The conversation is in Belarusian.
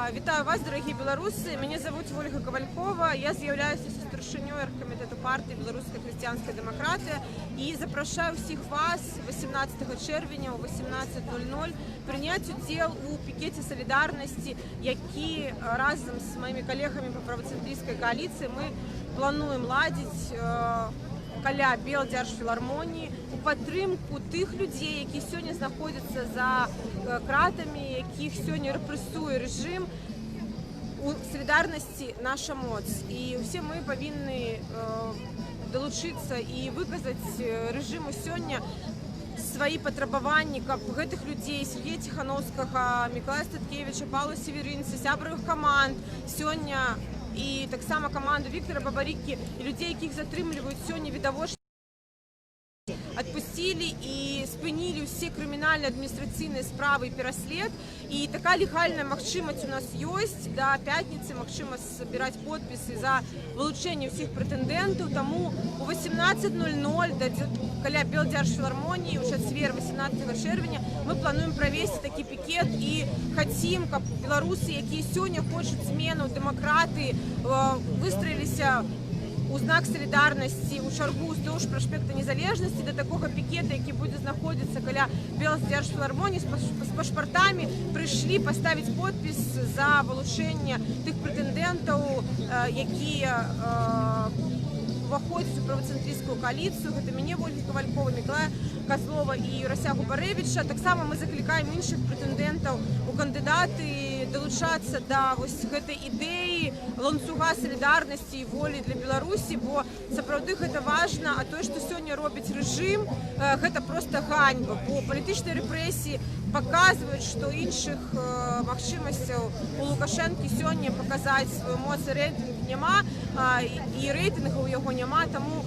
Вітаю вас, дарагія беларусы. Мяне завуць Вольга Кавалькова. Я з'яўляюся сустаршынёй аргкамітэту партыі «Беларуская хрысціянская дэмакратыя» і запрашаю ўсіх вас 18 чэрвеня ў 18:00 прыняць удзел у пікеце салідарнасці, які разам з маімі калегамі па правацэнтрысцкай кааліцыі мы плануем ладзіць каля Белдзяржфілармоніі у падтрымку тых людзей, якія сёння знаходзяцца за кратамі, якіх сёння рэпрэсуе рэжым. У салідарнасці наша моц. І ўсе мы павінны далучыцца і выказаць рэжыму сёння свае патрабаванні, каб гэтых людзей: Сяргея Ціханоўскага, Мікалая Статкевіча, Паўла Севярынца, сябравых каманд сёння і таксама каманду Віктара Бабарыкі і людзей, якіх затрымліваюць сёння відавочна, адпусцілі і спынілі ўсе крымінальна адміністрацыйныя справы і пераслед. І такая легальная магчымасць у нас ёсць: да пятніцы магчыма збіраць подпісы за вылучэнне ўсіх прэтэндэнтаў. Таму у 18:00 каля Белдзяржфілармоніі ў чацвер, 18 чэрвеня, мы плануем правесці такі пікет і хацім, каб беларусы, якія сёння хочуць змену, дэмакраты, выстраіліся у знак салідарнасці у чаргу ўздоўж праспекта Незалежнасці да такога пікета, які будзе знаходзіцца каля Белдзяржфілармоніі, з пашпартамі прыйшлі паставіць подпіс за вылучэнне тых прэтэндэнтаў, якія уваходзяць у правацэнтрысцкую кааліцыю. Гэта мяне, Вольгі Кавалькова, Мікалая Казлова і Юрася Губарэвіча. Таксама мы заклікаем іншых прэтэндэнтаў у кандыдаты далучацца да вось гэтай ідэі ланцуга салідарнасці і волі для Беларусі, бо сапраўды гэта важна. А тое, што сёння робіць рэжым, гэта проста ганьба, бо палітычныя рэпрэсіі паказваюць, што іншых магчымасцяў у Лукашэнкі сёння паказаць сваю моц і рэйтынг няма, і рэйтынгу ў яго няма, таму